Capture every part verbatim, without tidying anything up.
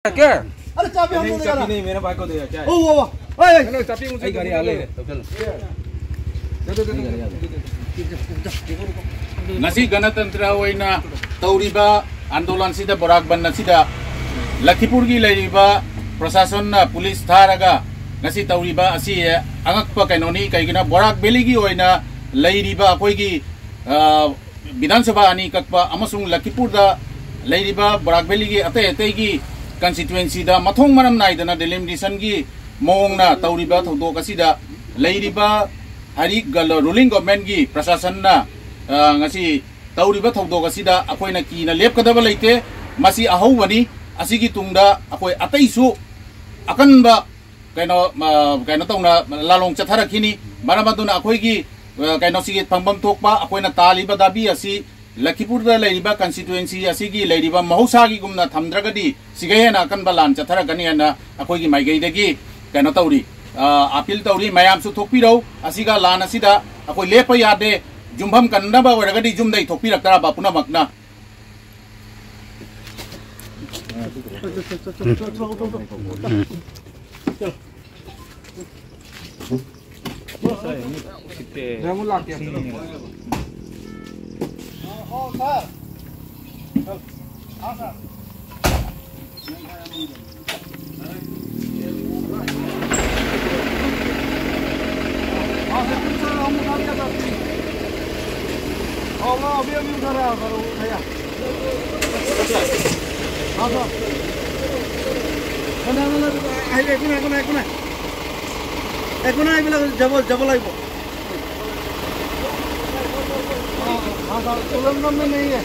क्या? अरे, चाबी हम लोग नहीं, चाबी नहीं, मेरे भाई को दे, क्या है? ओ, ओ, ओ, ओए, ओए। चलो, चाबी मुझे दे दो। गाड़ी आ गई है, तो चलो। दे दो, दे दो, दे दो, दे दो। ꯉꯁꯤ ꯒꯅꯇꯟꯇ꯭ꯔ ꯑꯣꯏꯅ ꯇꯧꯔꯤꯕ ꯑꯟꯗꯣꯂꯟꯁꯤꯗ, ꯕꯣꯔꯥꯛ ꯕꯟ ꯑꯁꯤꯗ ꯂꯈꯤꯄꯨꯔꯒꯤ ꯂꯩꯔꯤꯕ ꯄ꯭ꯔꯁꯥꯁꯟꯅ ꯄꯨꯂꯤꯁ ꯊꯥꯔꯒ ꯉꯁꯤ ꯇꯧꯔꯤꯕ ꯑꯁꯤ ꯑꯉꯛꯄ ꯀꯩꯅꯣꯅꯤ꯫ ꯀꯩꯒꯤꯅꯣ, ꯕꯣꯔꯥꯛ ꯚꯦꯂꯤꯒꯤ ꯑꯣꯏꯅ ꯂꯩꯔꯤꯕ ꯑꯩꯈꯣꯏꯒꯤ, ꯑ, ꯕꯤꯙꯥꯟ ꯁꯚꯥ ꯑꯅꯤ ꯀꯛꯄ ꯑꯃꯁꯨꯡ ꯂꯈꯤꯄꯨꯔꯗ ꯂꯩꯔꯤꯕ ꯕꯣꯔꯥꯛ ꯚꯦꯂꯤꯒꯤ ꯑꯇꯩ ꯑꯇꯩꯒꯤ ꯀꯟꯁꯇꯤꯇ꯭ꯋꯦꯟꯁꯤꯗ ꯃꯊꯣꯡ ꯃꯔꯝ ꯅꯥꯏꯗꯅ ꯗꯤꯂꯤꯃꯤꯇꯦꯁꯟꯒꯤ ꯃꯑꯣꯡꯅ ꯇꯧꯔꯤꯕ ꯊꯧꯗꯣꯛ ꯑꯁꯤꯗ ꯂꯩꯔꯤꯕ ꯍꯥꯏꯗꯤ ꯒ-, ꯔꯨꯂꯤꯡ ꯒꯣꯚꯔꯟꯃꯦꯟꯠꯀꯤ ꯄ꯭ꯔꯁꯥꯁꯟꯅ, ꯑ, ꯉꯁꯤ ꯇꯧꯔꯤꯕ ꯊꯧꯗꯣꯛ ꯑꯁꯤꯗ ꯑꯩꯈꯣꯏꯅ ꯀꯤꯅ ꯂꯦꯞꯀꯗꯕ ꯂꯩꯇꯦ꯫ ꯃꯁꯤ ꯑꯍꯧꯕꯅꯤ꯫ ꯑꯁꯤꯒꯤ ꯇꯨꯡꯗ ꯑꯩꯈꯣꯏ ꯑꯇꯩꯁꯨ ꯑꯀꯟꯕ ꯀꯩꯅꯣ, ꯑ, ꯀꯩꯅꯣ ꯇꯧꯅ ꯂꯥꯂꯣꯡ ꯆꯠꯊꯔꯛꯈꯤꯅꯤ꯫ ꯃꯔꯝ ꯑꯗꯨꯅ ꯑꯩꯈꯣꯏꯒꯤ, ꯑ, ꯀꯩꯅꯣꯁꯤꯒꯤ ꯐꯪꯐꯝ ꯊꯣꯛꯄ ꯑꯩꯈꯣꯏꯅ ꯇꯥꯜꯂꯤꯕ ꯗꯥꯕꯤ ꯑꯁꯤ ꯂꯈꯤꯄꯨꯔꯗ ꯂꯩꯔꯤꯕ ꯀꯟꯁꯇꯤꯇ꯭ꯋꯦꯟꯁꯤ ꯑꯁꯤꯒꯤ ꯂꯩꯔꯤꯕ ꯃꯍꯧꯁꯥꯒꯤꯒꯨꯝꯅ ꯊꯝꯗ꯭ꯔꯒꯗꯤ ꯁꯤꯒ ꯍꯦꯟꯅ ꯑꯀꯟꯕ ꯂꯥꯟ ꯆꯠꯊꯔꯛꯀꯅꯤ ꯍꯥꯏꯅ ꯑꯩꯈꯣꯏꯒꯤ ꯃꯥꯏꯀꯩꯗꯒꯤ ꯀꯩꯅꯣ ꯇꯧꯔꯤ, ꯑ, ꯑꯥꯄꯤꯜ ꯇꯧꯔꯤ꯫ ꯃꯌꯥꯝꯁꯨ ꯊꯣꯛꯄꯤꯔꯧ꯫ ꯑꯁꯤꯒ ꯂꯥꯟ ꯑꯁꯤꯗ ꯑꯩꯈꯣꯏ ꯂꯦꯞꯄ ꯌꯥꯗꯦ꯫ ꯌꯨꯝꯐꯝ ꯀꯟꯅꯕ ꯑꯣꯏꯔꯒꯗꯤ ꯌꯨꯝꯗꯩ ꯊꯣꯛꯄꯤꯔꯛꯇ꯭ꯔꯕ ꯄꯨꯝꯅꯃꯛꯅ? हाँ, सर, सर, हम उठा लिया, सर। हाँ, हाँ, अभी, अभी उठा रहा है, सर, वो भैया। हाँ, सर। ना, ना, ना, ना, আহিলে একো নাই, একো নাই, একো নাই। একো নাই, এইবিলাক যাব, যাব লাগিব। हाँ, हाँ, सर, तुलंगम में नहीं है।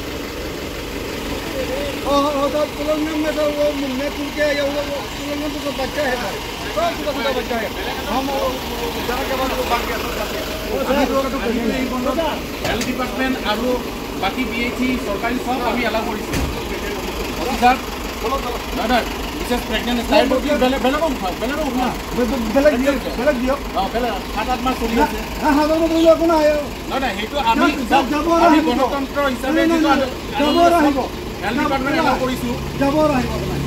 हाँ, हाँ, हाँ, सर, तुलंगम में, सर, वो मैं टूट के आया हूँ, वो तुलंगम तो बच्चा है, सर। सब टूटा फूटा बच्चा है। हम वो, वो, वो, जरा के बाद वो भाग गया, सर, जाके। वो, सर, अभी तो, अभी तो यही बोल रहा था। হেলথ ডিপাৰ্টমেণ্ট আৰু বাকী বি এইচ ই চৰকাৰী চব আমি এলাউ কৰিছোঁ। অফিচাৰ, নহয়, নহয়, মিছেছ প্ৰেগনেণ্ট তাইৰ প্ৰতি বেলেগ, বেলেগক উঠাওক, বেলেগক উঠাওক। বে-, বে-, বেলেগ দিয়ক, বেলেগ দিয়ক। অ, বেলেগ সাত আঠ মাহ চলি আছে। হা, হা, যাব, যাব, একো নাই। নহয়, নহয়, সেইটো আমি, যাব, যাব আৰু আমি আহিব। গণতন্ত্ৰ হিচাপে নাই, নাই, যিটো নাই, আমি, যাব আৰু আহিব। হেলথ ডিপাৰ্টমেণ্ট এলাউ কৰিছোঁ। যাব আৰু আহিব আপোনাৰ।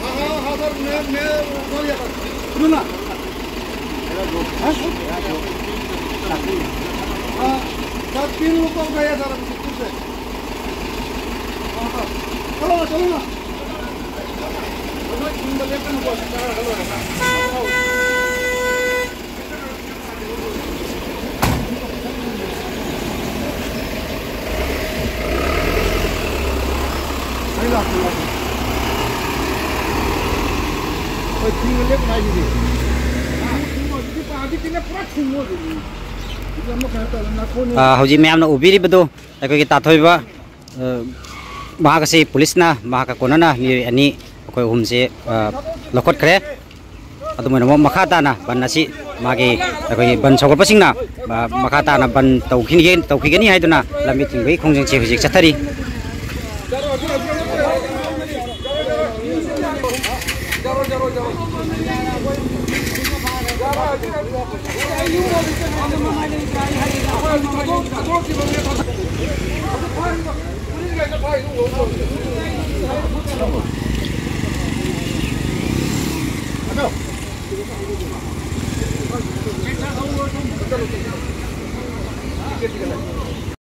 हाँ, हाँ, हाँ, सर, मैं, मैं उधर ही आता। सुनो ना। हाँ? हाँ, सर, तीन लोग को गया, सर, अभी छुट्टी से। हाँ, सर। चलो ना, चलो ना। चलो, तीन बजे तक हमको चार घंटा लगेगा। ꯑ, ꯍꯧꯖꯤꯛ ꯃꯌꯥꯝꯅ ꯎꯕꯤꯔꯤꯕꯗꯨ ꯑꯩꯈꯣꯏꯒꯤ ꯇꯥꯊꯣꯏꯕ, ꯑ, ꯃꯍꯥꯛ ꯑꯁꯤ ꯄꯨꯂꯤꯁꯅ ꯃꯍꯥꯛꯀ ꯀꯣꯟꯅꯅ ꯃꯤꯑꯣꯏ ꯑꯅꯤ, ꯑꯩꯈꯣꯏ ꯑꯍꯨꯝꯁꯦ, ꯑ, ꯂꯧꯈꯠꯈ꯭ꯔꯦ꯫ ꯑꯗꯨꯃꯥꯏꯅ ꯑꯃꯨꯛ ꯃꯈꯥ ꯇꯥꯅ ꯕꯟ ꯑꯁꯤ ꯃꯥꯒꯤ, ꯑꯩꯈꯣꯏꯒꯤ ꯕꯟ ꯁꯧꯒꯠꯄꯁꯤꯡꯅ, ꯑ, ꯃꯈꯥ ꯇꯥꯅ ꯕꯟ ꯇꯧꯈꯤꯒꯦ-, ꯇꯧꯈꯤꯒꯅꯤ ꯍꯥꯏꯗꯨꯅ ꯂꯝꯕꯤ ꯊꯤꯡꯕꯒꯤ ꯈꯣꯡꯖꯪꯁꯤ ꯍꯧꯖꯤꯛ ꯆꯠꯊꯔꯤ꯫